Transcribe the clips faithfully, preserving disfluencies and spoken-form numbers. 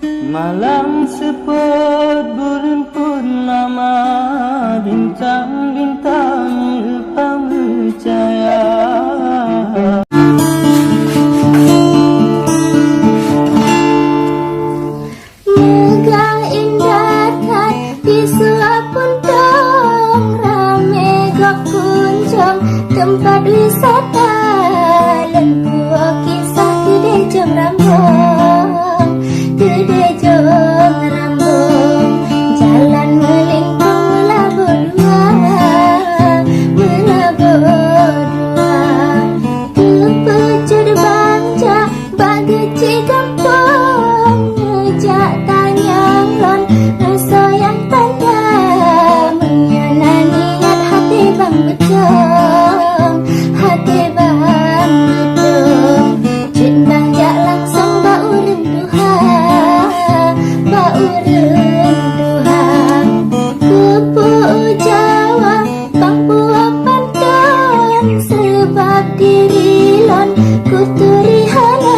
Malam seupôt buleuen purnama, bintang-bintang leupah meucahya. Meugah indah that di suap puntông, ramé gob kunjông teumpat wisata. Lôn puwoe kisah keudéh jong rambong, keudéh jong rambong. Jalan meulingkung meulaboh dua, meulaboh dua. Teupeucut bang jak bak geuchik gampông, neujak tanyong lôn rasa nyang tanda. Meunyoe na niet até bang beutông, até bang beutông, jeuet bang jak langsong bak ureueng tuha, bak ureueng tuha. Keupeue jawa bang puwoe pantôn, sabab diri lôn kuturi hana.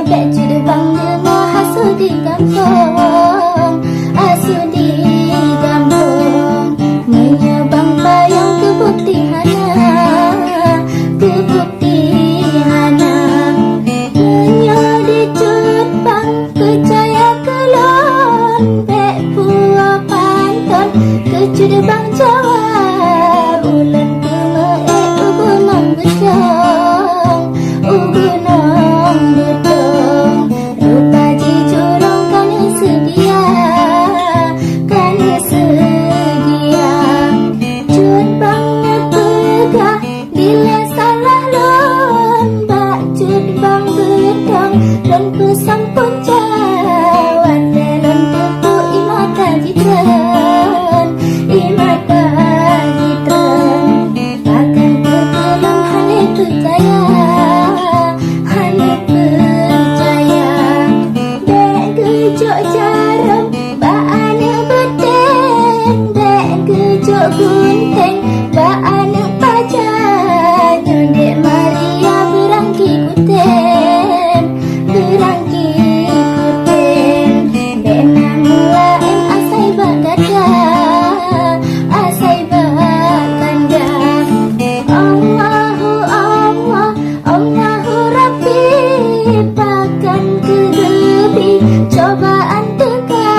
Bék jeuet bang deungoe asoe di gampông, asoe di gampông. Meunyoe bang payong teubukti hana, teubukti hana. Meunyoe dicut bang peucaya keu lôn, bék puwoe pantôn, keucut bang jaweueb. Ulôn keumeuék u gunong beutông, u gunong beutông. Rupa jih jurông ka neuseudia, ka neuseudia. Cut bang neupeugah, dilèe salah lôn, bak cut bang beutông lôn peusampoe jaweueb. Watèe lôn teupeu ié mata jitreun, ié mata jitreun. Pakon keuh lôn hana peucaya, hana peucaya. Bék geujok jarôm bak aneuk beuteng, bék geujok gunténg bak aneuk paja. Nyoe dek Maria beurangki kutem, beurangki kutem. Bék na meulaén asai bak gata, asai bak gata. Allahu Allah, Allahu Rabbi, pakon keuh geubri cobaan teuka.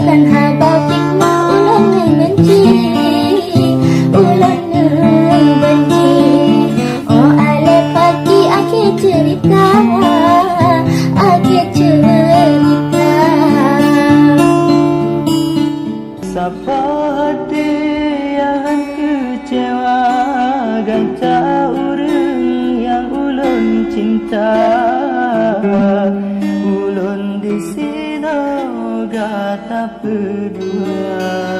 Ban haba fiteunah ulôn neubenci, ulôn neubenci. Oh, aléh paki akhé ceurita, akhé ceurita. Sapat até nyang keucewa, gata ureueng nyang ulôn cinta. Ulôn disinoe gata peudua.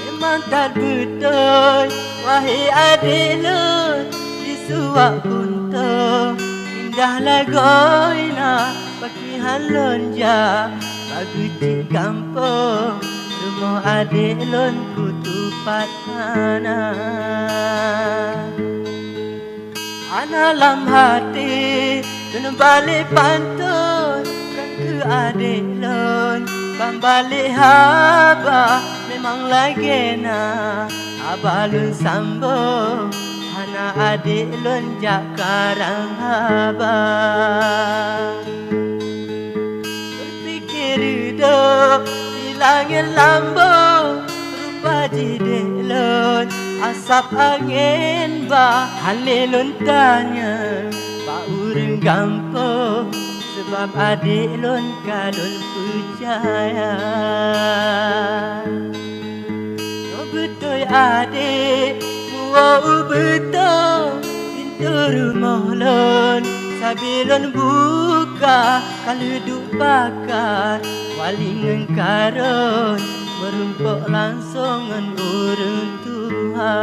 Memang that beutôi, wahé adék lôn, di suwak Gunto, indah lagoe na. Pakriban lôn jak bak geuchik gampông, rumoh adék lôn kutupat hana. Hana lam até lôn balek pantôn, kon keu adék lôn ban balek haba. Memang lagée na haba lôn sambông, hana adék lôn jak karang haba. Beupike reudôk di langét lambông, rupa jih dék lôn asab angén ba. Hana lé lôn tanyong bak ureuëng gampông, sabab adék lôn ka lôn peucaya. Nyoe beutôi adék muwoe u beutông, pintoe rumoh lôn sabe lôn buka. Ka lheueh duek pakat wali ngon karôn, meurumpok langsông ngon ureuëng tuha.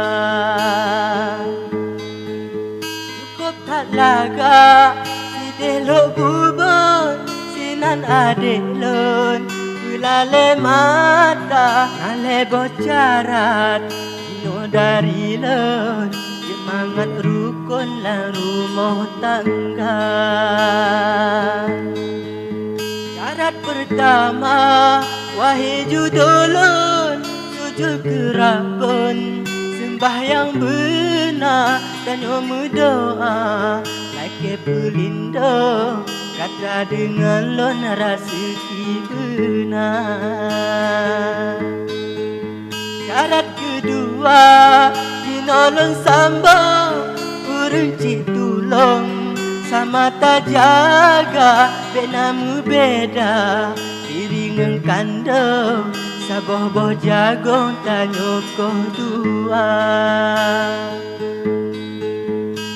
Cukôp that lagak sideh lhok bubon, sinan adék lôn peulalée mata. Na lhée boh syarat jinoe dari lôn, jeuet mangat rukon lam rumoh tangga. Peurtama, wahé judo lôn, sujut keu Rabbon, seumbahyang beuna, tanyoe meudoá, lakée peulindong, gata deungon lôn raseuki beuna. Syarat keudua, jinoe lôn sambông, ureuëng cit tulông, sama tajaga, bék na meubeda, diri ngon kandông, saboh boh jagông tanyoe koh dua.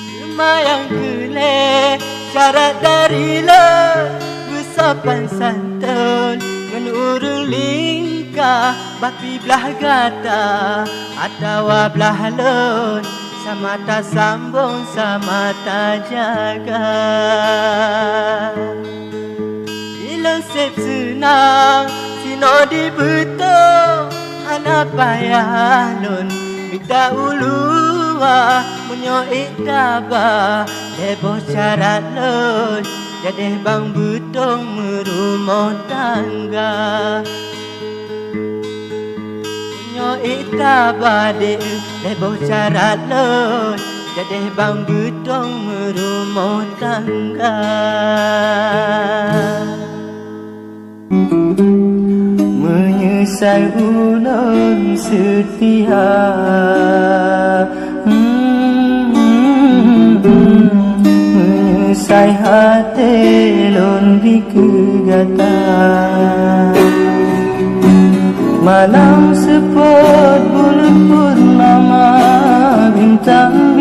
Teuma nyang keu lhée, syarat dari lôn, beusopan santôn ngon ureuëng lingka, bapi blaih gata atawa blaih lôn, sama tasambông, sama tajaga. Ilôn seb seunang sinoe di Beutông, hana payah lôn mita u luwa. Meunyoe ék taba lhée boh syarat lôn, jadeh bang Beutông meurumoh tangga. Meunyoe ék taba deh lhée boh syarat lôn, jadeh bang Beutông meurumoh tangga. Meunyeusai ulôn seutia, meunyeusai até lôn di keu gata. Malam seupôt buleuen purnama, bintang